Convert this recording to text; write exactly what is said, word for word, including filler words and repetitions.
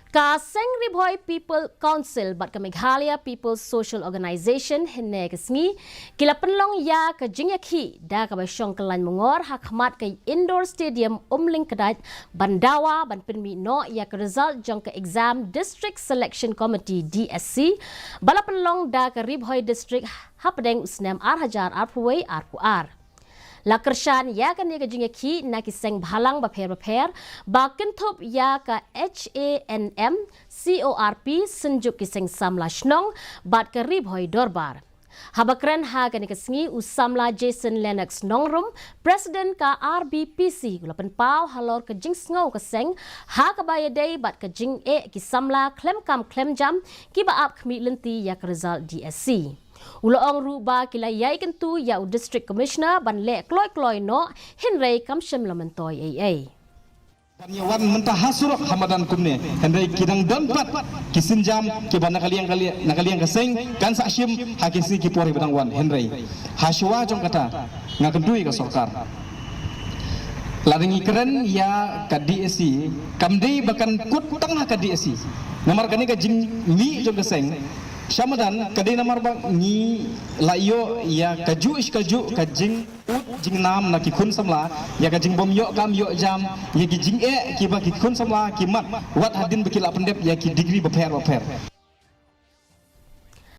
Ka Seng Ri Bhoi People Council bad ka Meghalaya People Social Organization hynne ka sngi ki la pynlong ïa ka jingïakhih da kaba shong kyllain mungor ha khmat ka Indoor Stadium Umling Kdait ban dawa ban pynmih noh ïa ka result jong ka exam District Selection Committee, D S C, ba la pynlong da ka Ri Bhoi District hapdeng u snem ar hajar arphew wei arphew ar. La kyrshan ïa kane ka jingïakhih na ki seng bhalang bapher bapher ba kynthup ïa ka H A N M, C O R P, Synjuk ki Seng Samla Shnong bad ka Ri Bhoi Dorbar. Haba kren ha kane ka sngi u Samla Jason Lennox Nongrum, President ka R B P C, u la pynpaw halor ka jingsngew ka seng ha kaba ïadei bad ka jingeh ki samla khlem kam khlem jam kiba ap khmih lynti ïa ka result D S C. U la ong ruh ba ki la ïai kyntu ïa u District Commissioner ban leh kloi kloi noh, hynrei kam shym la myntoi ei ei. Ban ïa wan mynta ha surok ha madan kumne, hynrei ki dang don pat ki sienjam kiba na ka liang ka liang, na ka liang ka seng kan sa shim ha ki sngi ki por ba dang wan, hynrei ha shuwa jong kata nga kyntu ïa ka sorkar. Lada ngi kren ïa ka D S C, kam dei ba kan kut tang ha ka D S C. Namar kane ka jingmih jong ka seng sha madan ka dei namar ba ngi la ïoh ïa kajuh shi kajuh ka jingud jingnam na ki khun samla, ïa ka jingbym ïoh kam ïoh jam, ïa ki jingeh kiba ki khun samla ki mad wat hadien ba ki la pyndep ïa ki degree bapher bapher.